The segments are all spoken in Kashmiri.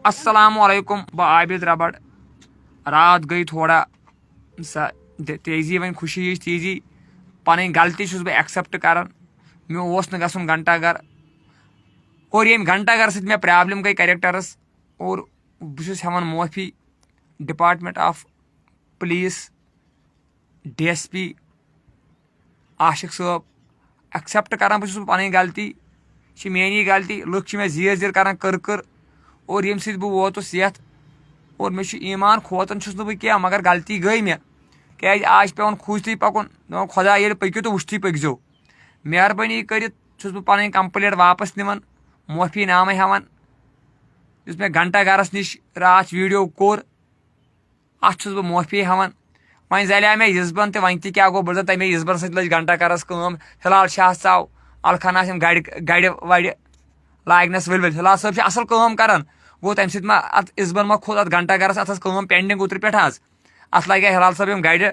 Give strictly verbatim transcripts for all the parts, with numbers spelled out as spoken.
السلام علیکم، بہٕ عابد ربڑ۔ راتھ گٔے تھوڑا سا دِ- تیزی، وۄنۍ خوشی ہِش تیزی۔ پنٕنۍ غلطی چھُس بہٕ ایکسپٹ کران۔ مےٚ اوس نہٕ گژھُن گھنٹہ گھر، اور ییٚمہِ گھنٹہ گھر سۭتۍ مےٚ پرابلم گٔے کریکٹرس، اور بہٕ چھُس ہٮ۪وان معٲفی department of police, D S P عاشق صٲب۔ ایکسپٹ کران بہٕ چھُس پنٕنۍ غلطی، یہِ چھِ میٲنی غلطی۔ لُکھ چھِ مےٚ زیٖر زیٖر کران، کٔر کٔر، اور ییٚمہِ سۭتۍ بہٕ ووتُس یتھ، اور مےٚ چھُ ایمان، کھوژان چھُس نہٕ بہٕ کینٛہہ، مگر غلطی گٔے مےٚ۔ کیازِ آز چھُ پٮ۪وان کھوٗژتھٕے پکُن، دپان خۄدایا ییٚلہِ پٔکِو تہٕ وُچھتھٕے پٔکۍزیو۔ مہربٲنی کٔرِتھ چھُس بہٕ پنٕنۍ کمپلینٹ واپس نِوان، معٲفی نامہٕ ہٮ۪وان۔ یُس مےٚ گھنٹہ گرس نِش راتھ ویڈیو کوٚر، اتھ چھُس بہٕ معٲفی ہٮ۪وان۔ وۄنۍ زلیو مےٚ یزبن تہِ، وۄنۍ تہِ کیٛاہ گوٚو، بہٕ زن تمے یزبن سۭتۍ لٔج گھنٹہ گرس کٲم۔ فی الحال چھِ اتھ ژاو الخانہ یِم گرِ، گرِ ورِ لاگنس ؤلۍ ؤلۍ۔ فی الحال صٲب چھِ اصل کٲم کران، گوٚو تمہِ سۭتۍ ما اتھ یزبن ما کھوٚت اتھ گھنٹہ گرس، اتھ ٲس کٲم پینڈنگ اوترٕ پٮ۪ٹھ حظ۔ اتھ لگہِ ہا فی الحال صٲب یِم گرِ،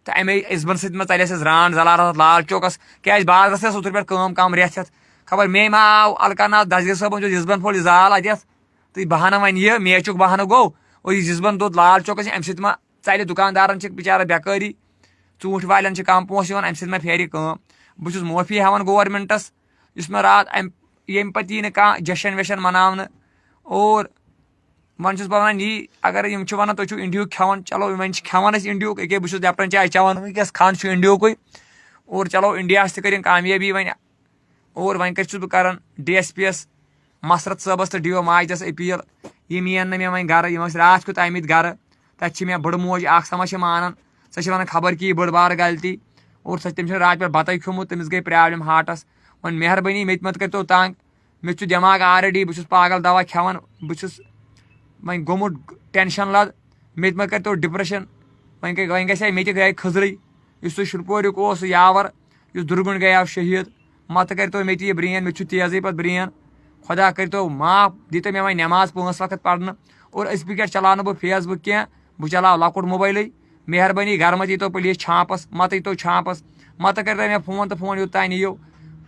تہٕ امے یزبن سۭتۍ ما ژلہِ اَسہِ ران زلارس اتھ لال چوکس، کیازِ بازرس ٲس اوترٕ پٮ۪ٹھ کٲم کم رٮ۪تھ ہٮ۪تھ۔ خبر مے ما آو الخانہ دستگیر صٲبن دیُت یزبن پھوٚل یہِ زال اتٮ۪تھ، تہٕ بہانہٕ وۄنۍ یہِ میچُک بہانہٕ گوٚو، اور یہِ یزبن دوٚد لال چوکس، امہِ سۭتۍ ما ژلہِ دُکاندارن چھِ بِچارٕ بیکٲری، ژوٗنٛٹھۍ والٮ۪ن چھِ کم پونٛسہٕ یِوان، امہِ سۭتۍ ما پھیرِ کٲم۔ بہٕ چھُس معٲفی ہٮ۪وان گورمنٹس، یُس مےٚ راتھ امہِ ییٚمہِ پتہٕ یی نہٕ کانٛہہ جشن وشن مناونہٕ۔ اور وۄنۍ چھُس بہٕ ونان یی، اگر یِم چھِ ونان تُہۍ چھِو انڈیہُک کھٮ۪وان، چلو وۄنۍ چھِ کھٮ۪وان أسۍ انڈیہُک، أکے بہٕ چھُس لیپٹن چاے چٮ۪وان، وٕنکیٚس کھنٛڈ چھُ انڈیہُکُے۔ اور چلو انڈیاہس تہِ کٔرِن کامیٲبی وۄنۍ۔ اور وۄنۍ کتہِ چھُس بہٕ کران ڈی ایس پی یس، مسرت صٲبس تہٕ ڈی او ماجدس اپیل، یِم یِن نہٕ مےٚ وۄنۍ گرٕ، یِم ٲسۍ راتھ کیُتھ آمٕتۍ گرٕ۔ تتہِ چھِ مےٚ بٔڑ موج اکھ، سۄ ما چھِ مانان، سۄ چھِ ونان خبر کی یہِ بٔڑ بار غلطی۔ اور سۄ تٔمۍ چھُنہٕ راتھ پٮ۪ٹھ بتَے کھیوٚمُت، تٔمِس گٔے پرابلم ہارٹس۔ وۄنۍ مہربٲنی مےٚ تہِ مت کٔرۍتو تنگ، مےٚ تہِ چھُ دٮ۪ماغ آلریڈی، بہٕ چھُس پاگل دوا کھٮ۪وان، بہٕ چھُس وۄنۍ گوٚمُت ٹینشن لد، مےٚ تہِ مہ کٔرۍتو ڈپریشن۔ وۄنۍ گٔے، وۄنۍ گژھِ ہا مےٚ تہِ گٔے خٔزرٕے، یُس سُہ شُرپوریُک اوس سُہ یاور، یُس دُرگُنڈ گٔیاو شہید، مہ تہٕ کٔرۍتو مےٚ تہِ یہِ برین، مےٚ تہِ چھُ تیزٕے پتہٕ برین۔ خۄدا کٔرۍتو معاف، دیٖتو مےٚ وۄنۍ نٮ۪ماز پانٛژھ وقت پرنہٕ، اور أزۍ پٮ۪ٹھ چلاو نہٕ بہٕ فیس بُک کینٛہہ، بہٕ چلاو لۄکُٹ موبایلٕے۔ مہربٲنی گرٕ مہ دیٖتو پلیز چھانپس، مہ تہٕ ییٖتو چھانپس، مہ تہٕ کٔرۍتو مےٚ فون تہٕ فون یوٚت تام یِیِو۔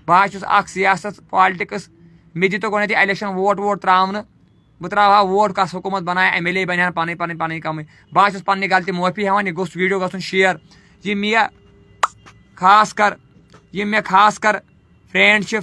بہٕ حظ چھُس اکھ سیاست پالٹکس، مےٚ دیٖتو گۄڈٕنٮ۪تھ یہِ الیکشن ووٹ ووٹ تراونہٕ، بہٕ تراوہا ووٹ، کس حکوٗمت بنایہِ، ایم ایل اے بنہِ ہن پنٕنۍ پنٕنۍ پنٕنۍ کمٕے۔ بہٕ حظ چھُس پننہِ غلطی معٲفی ہٮ۪وان، یہِ گوٚژھ ویڈیو گژھُن شیئر۔ یِم مےٚ خاص کر، یِم مےٚ خاص کر فرینڈ چھِ،